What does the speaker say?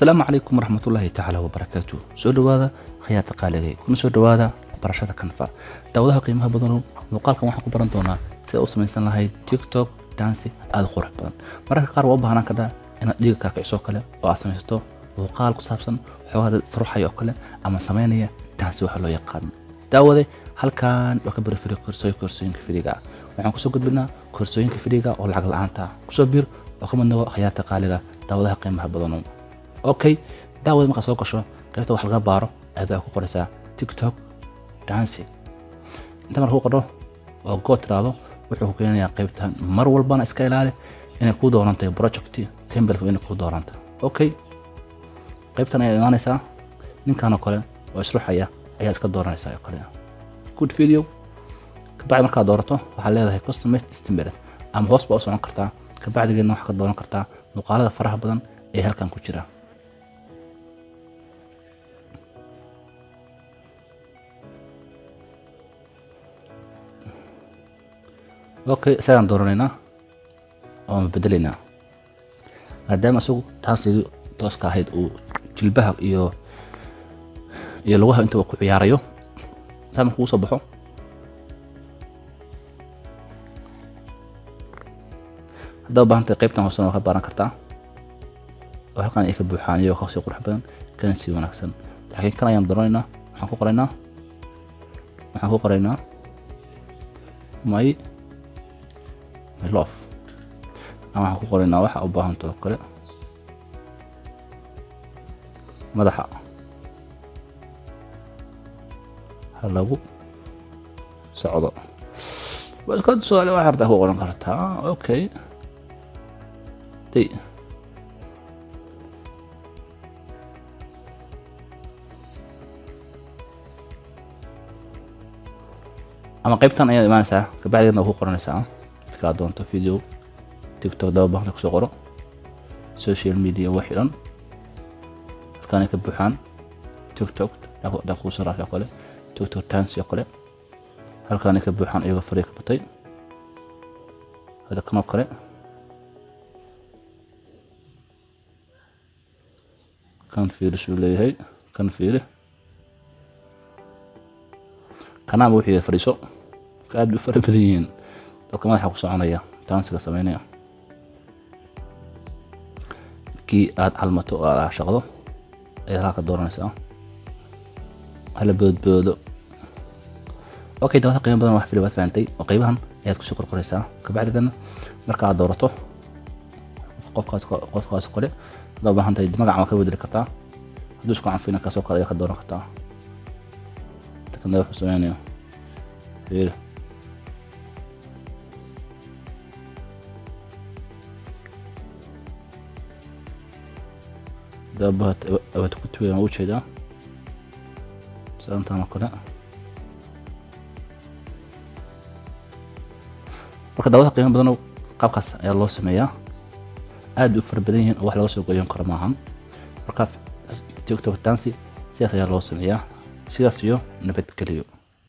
Asalaamu calaykum waraxmatullaahi tacaala wabarakaatu. Soo dhowaada khayaarta qaaligay, kuna soo dhowaada barashada Canva. Daawadaha qiimaha badanu, muuqaalkan waxaan ku baran doonaa sida u samaysan lahayd TikTok dance aada u qurux badan. Mararka qaar waa u baahnaan kartaa inaad dhiiga kaakiciso kale oo aad samaysato muuqaal ku saabsan xoogaa dad isruxaya oo kale ama samaynaya dance waxa loo yaqaano. Daawade, halkan waa ka bari free koorsooyinka free-ga ah. Waxaan kusoo gudbinaa koorsooyinka free-ga oo lacag la-aanta ah. Kusoo biir oo ka mid noqo khayaarta qaaliga, daawadaha qiimaha badanu. Okay, daawada, markaad soo gasho qaybta wax laga baaro ayaad waxaa ku qoraysaa TikTok dance. Inta marka ku qordho oo go tiraahdo, wuxuu ku keenayaa qaybtan. Mar walbana iska ilaali inay kuu dooran tahay project template, inay kuu dooran tahay. Okay, qaybtan ayaa imaanaysaa. Ninkan oo kale oo isruxaya ayaa iska dooranaysaa oo kale, good video. Kabacdi markaad doorato, waxaad leedahay customize this template, ama hoos baa u socon kartaa. Kabacdigeedna waxaad ka dooran kartaa muuqaalada faraha badan ee halkan ku jira. Okay, isagaan dooranaynaa oon bedelaynaa, maadaama isagu taansigii tooska ahayd uu jilbaha iyo lugaha intaba ku ciyaarayo. Saa marka uu soo baxo, haddaa u baahan tahay, qaybtan hoosena waa ka baaran kartaa oo halkan ay ka buuxaan iyagoo kasii qurux badan, kana sii wanaagsan. Laakiin kan ayaan dooranaynaa. Waxaan ku qoraynaa my love, ama waxaan ku qoraynaa waxa u baahanta oo kale, madaxa ha lagu socdo. Waad ka tusaale wax hartaa ku qoran kartaa. Okay, day ama qaybtan ayaad imaanaysaa, kabacdigeedna waa ku qoranaysaa dadka aad doonto. Video TikTok daba baahanta kusoo qoro, social media wixii dhan halkaan ay ka buuxaan. TikTok daa kuusoo raacay oo kale, TikTok dance oo kale halkaan ay ka buuxaan iyagoo farii ka batay. Hada kan oo kale, kan fiirisuu leeyahay, kan fiiri, kanaaba wuxuu yahay fadhiiso. Aad bay u fara badan yihiin dadka madaxa ku soconaya, dance-iga sameynaya. Kii aad calmato oo aad caashaqdo ayaad halka ka dooranaysaa. Hala boodboodo. Okay, dabada qiimo badan wax fili waad fahantay oo qaybahan ayaad kusoo qorqoraysaa. Kabacdigana marka aad doorato qofkaas kale, haddaad u baahan tahay magaca waa ka bedeli kartaa. Hadduu isku canfina, kaasoo kale ayaa ka dooran kartaa. Kana wuxuu sameynaya, fiiri. Dabahat abaad ku tuwaya waan ujeedaa saantaan oo kale. Marka daawada qiimo badan, qaabkaas ayaa loo sameeyaa. Aad bay u fara badan yihiin oo wax laga soo goyan karo maahan. Marka TikTok dance sidaas ayaa loo sameeyaa. Sidaas iyo nabadgeliyo.